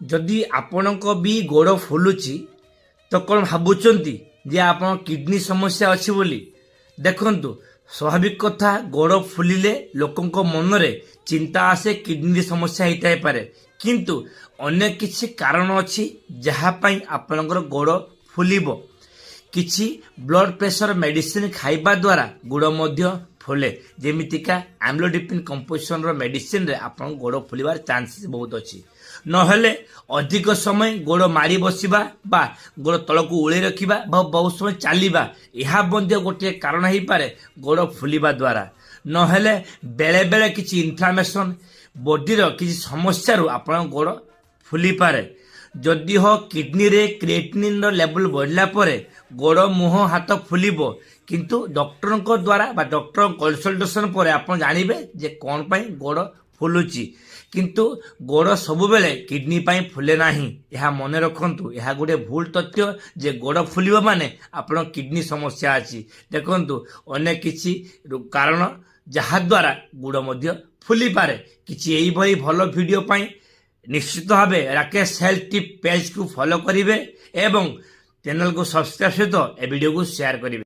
ଯଦି ଆପଣଙ୍କ ବି ଗୋଡ଼ ଫୁଲୁଛି, ତ କ'ଣ ଭାବୁଛନ୍ତି ଯେ ଆପଣ କିଡନୀ ସମସ୍ୟା ଅଛି ବୋଲି? ଦେଖନ୍ତୁ, ସ୍ୱାଭାବିକ କଥା, ଗୋଡ଼ ଫୁଲିଲେ ଲୋକଙ୍କ ମନରେ ଚିନ୍ତା ଆସେ କିଡନୀ ସମସ୍ୟା ହେଇଥାଇପାରେ। କିନ୍ତୁ ଅନେକ କିଛି କାରଣ ଅଛି ଯାହା ପାଇଁ ଆପଣଙ୍କର ଗୋଡ଼ ଫୁଲିବ। କିଛି ବ୍ଲଡ ପ୍ରେସର ମେଡିସିନ ଖାଇବା ଦ୍ୱାରା ଗୋଡ଼ ମଧ୍ୟ ଫୁଲେ। ଯେମିତିକା ଆମ୍ଲୋଡିପିନ୍ କମ୍ପୋଜିସନର ମେଡିସିନରେ ଆପଣଙ୍କ ଗୋଡ଼ ଫୁଲିବାର ଚାନ୍ସେସ୍ ବହୁତ ଅଛି। ନହେଲେ ଅଧିକ ସମୟ ଗୋଡ଼ ମାଡ଼ି ବସିବା ବା ଗୋଡ଼ ତଳକୁ ଓଳେଇ ରଖିବା ବା ବହୁତ ସମୟ ଚାଲିବା, ଏହା ମଧ୍ୟ ଗୋଟିଏ କାରଣ ହେଇପାରେ ଗୋଡ଼ ଫୁଲିବା ଦ୍ୱାରା। ନହେଲେ ବେଳେବେଳେ କିଛି ଇନଫ୍ଲାମେସନ୍, ବଡିର କିଛି ସମସ୍ୟାରୁ ଆପଣଙ୍କ ଗୋଡ଼ ଫୁଲିପାରେ। ଯଦିଓ କିଡନୀରେ କ୍ରିଏଟିନିନ୍ର ଲେବୁଲ ବଢ଼ିଲା ପରେ ଗୋଡ଼, ମୁହଁ, ହାତ ଫୁଲିବ, କିନ୍ତୁ ଡକ୍ଟରଙ୍କ ଦ୍ୱାରା ବା ଡକ୍ଟରଙ୍କ କନସଲଟେସନ ପରେ ଆପଣ ଜାଣିବେ ଯେ କ'ଣ ପାଇଁ ଗୋଡ଼ ଫୁଲୁଛି। କିନ୍ତୁ ଗୋଡ଼ ସବୁବେଳେ କିଡନୀ ପାଇଁ ଫୁଲେ ନାହିଁ, ଏହା ମନେ ରଖନ୍ତୁ। ଏହା ଗୋଟିଏ ଭୁଲ ତଥ୍ୟ ଯେ ଗୋଡ଼ ଫୁଲିବ ମାନେ ଆପଣ କିଡନୀ ସମସ୍ୟା ଅଛି। ଦେଖନ୍ତୁ, ଅନେକ କିଛି କାରଣ ଯାହାଦ୍ୱାରା ଗୋଡ଼ ମଧ୍ୟ ଫୁଲିପାରେ। କିଛି ଏଇଭଳି ଭଲ ଭିଡ଼ିଓ ପାଇଁ ନିଶ୍ଚିତ ଭାବେ ରାକେଶ ହେଲ୍ଥ ଟିପ୍ ପେଜ୍କୁ ଫଲୋ କରିବେ ଏବଂ ଚ୍ୟାନେଲକୁ ସବସ୍କ୍ରାଇବ୍ ସହିତ ଏ ଭିଡ଼ିଓକୁ ସେୟାର କରିବେ।